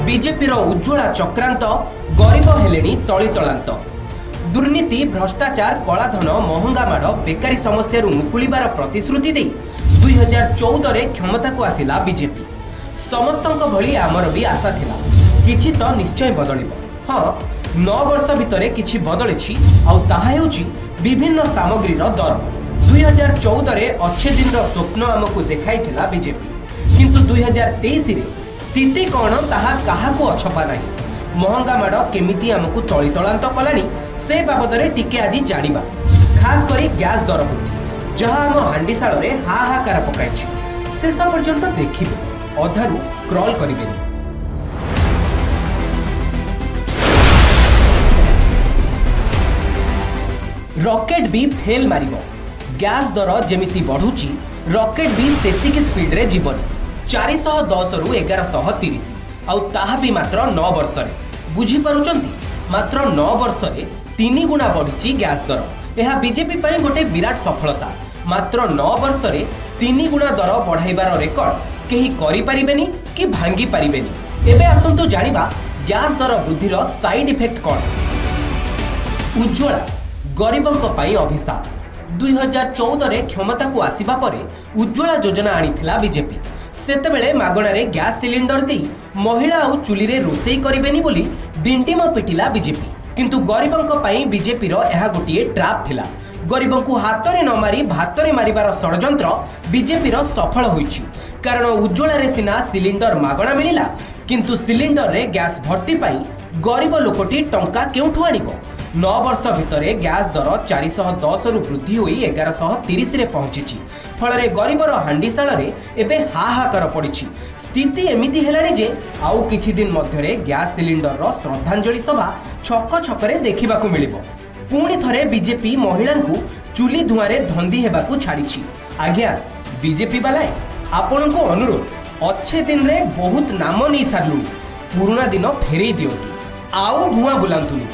ବିଜେପିର ଉଜ୍ଜ୍ୱଳା ଚକ୍ରାନ୍ତ, ଗରିବ ହେଲେଣି ତଳିତଳାନ୍ତ। ଦୁର୍ନୀତି, ଭ୍ରଷ୍ଟାଚାର, କଳାଧନ, ମହଙ୍ଗା ମାଡ଼, ବେକାରୀ ସମସ୍ୟାରୁ ମୁକୁଳିବାର ପ୍ରତିଶ୍ରୁତି ଦେଇ 2014ରେ କ୍ଷମତାକୁ ଆସିଲା ବିଜେପି। ସମସ୍ତଙ୍କ ଭଳି ଆମର ବି ଆଶା ଥିଲା, କିଛି ତ ନିଶ୍ଚୟ ବଦଳିବ। ହଁ, 9 ବର୍ଷ ଭିତରେ କିଛି ବଦଳିଛି, ଆଉ ତାହା ହେଉଛି ବିଭିନ୍ନ ସାମଗ୍ରୀର ଦର। 2014ରେ ଅଛେ ଦିନର ସ୍ୱପ୍ନ ଆମକୁ ଦେଖାଇଥିଲା ବିଜେପି। କିନ୍ତୁ 2023ରେ ସ୍ଥିତି କ'ଣ, ତାହା କାହାକୁ ଅଛପା ନାହିଁ। ମହଙ୍ଗା ମାଡ଼ କେମିତି ଆମକୁ ତଳିତଳାନ୍ତ କଲାଣି, ସେ ବାବଦରେ ଟିକେ ଆଜି ଜାଣିବା। ଖାସ୍ କରି ଗ୍ୟାସ୍ ଦର ବୃଦ୍ଧି, ଯାହା ଆମ ହାଣ୍ଡିଶାଳରେ ହାହାକାର ପକାଇଛି। ଶେଷ ପର୍ଯ୍ୟନ୍ତ ଦେଖିବେ, ଅଧାରୁ ସ୍କ୍ରଲ୍ କରିବେନି। ରକେଟ୍ ବି ଫେଲ୍ ମାରିବ। ଗ୍ୟାସ୍ ଦର ଯେମିତି ବଢ଼ୁଛି, ରକେଟ୍ ବି ସେତିକି ସ୍ପିଡ୍ରେ ଯିବନି। 410ରୁ 1130, ଆଉ ତାହା ବି ମାତ୍ର 9 ବର୍ଷରେ। ବୁଝିପାରୁଛନ୍ତି? ମାତ୍ର 9 ବର୍ଷରେ 3 ଗୁଣା ବଢ଼ିଛି ଗ୍ୟାସ୍ ଦର। ଏହା ବିଜେପି ପାଇଁ ଗୋଟେ ବିରାଟ ସଫଳତା। ମାତ୍ର 9 ବର୍ଷରେ 3 ଗୁଣା ଦର ବଢ଼ାଇବାର ରେକର୍ଡ କେହି କରିପାରିବେନି କି ଭାଙ୍ଗି ପାରିବେନି। ଏବେ ଆସନ୍ତୁ ଜାଣିବା, ଗ୍ୟାସ୍ ଦର ବୃଦ୍ଧିର ସାଇଡ୍ ଇଫେକ୍ଟ କ'ଣ। ଉଜ୍ଜ୍ୱଳା ଗରିବଙ୍କ ପାଇଁ ଅଭିଶାପ। 2014ରେ କ୍ଷମତାକୁ ଆସିବା ପରେ ଉଜ୍ଜ୍ୱଳା ଯୋଜନା ଆଣିଥିଲା ବିଜେପି। ସେତେବେଳେ ମାଗଣାରେ ଗ୍ୟାସ୍ ସିଲିଣ୍ଡର ଦେଇ ମହିଳା ଆଉ ଚୁଲିରେ ରୋଷେଇ କରିବେନି ବୋଲି ଡିଣ୍ଡିମ ପିଟିଲା ବିଜେପି। କିନ୍ତୁ ଗରିବଙ୍କ ପାଇଁ ବିଜେପିର ଏହା ଗୋଟିଏ ଟ୍ରାପ୍ ଥିଲା। ଗରିବଙ୍କୁ ହାତରେ ନ ମାରି ଭାତରେ ମାରିବାର ଷଡ଼ଯନ୍ତ୍ର ବିଜେପିର ସଫଳ ହୋଇଛି। କାରଣ ଉଜ୍ଜ୍ୱଳାରେ ସିନା ସିଲିଣ୍ଡର ମାଗଣା ମିଳିଲା, କିନ୍ତୁ ସିଲିଣ୍ଡରରେ ଗ୍ୟାସ୍ ଭର୍ତ୍ତି ପାଇଁ ଗରିବ ଲୋକଟି ଟଙ୍କା କେଉଁଠୁ ଆଣିବ? 9 ବର୍ଷ ଭିତରେ ଗ୍ୟାସ୍ ଦର 410ରୁ ବୃଦ୍ଧି ହୋଇ 1130ରେ ପହଞ୍ଚିଛି। ଫଳରେ ଗରିବର ହାଣ୍ଡିଶାଳରେ ଏବେ ହାହାକାର ପଡ଼ିଛି। ସ୍ଥିତି ଏମିତି ହେଲାଣି ଯେ ଆଉ କିଛି ଦିନ ମଧ୍ୟରେ ଗ୍ୟାସ୍ ସିଲିଣ୍ଡରର ଶ୍ରଦ୍ଧାଞ୍ଜଳି ସଭା ଛକ ଛକରେ ଦେଖିବାକୁ ମିଳିବ। ପୁଣି ଥରେ ବିଜେପି ମହିଳାଙ୍କୁ ଚୁଲି ଧୂଆଁରେ ଧନ୍ଦି ହେବାକୁ ଛାଡ଼ିଛି। ଆଜ୍ଞା ବିଜେପି ବାଲାଏ, ଆପଣଙ୍କୁ ଅନୁରୋଧ, ଅଛେ ଦିନରେ ବହୁତ ନାମ ନେଇ ସାରିଲୁଣି, ପୁରୁଣା ଦିନ ଫେରେଇ ଦିଅନ୍ତୁ, ଆଉ ଭୁଆଁ ବୁଲାନ୍ତୁନି।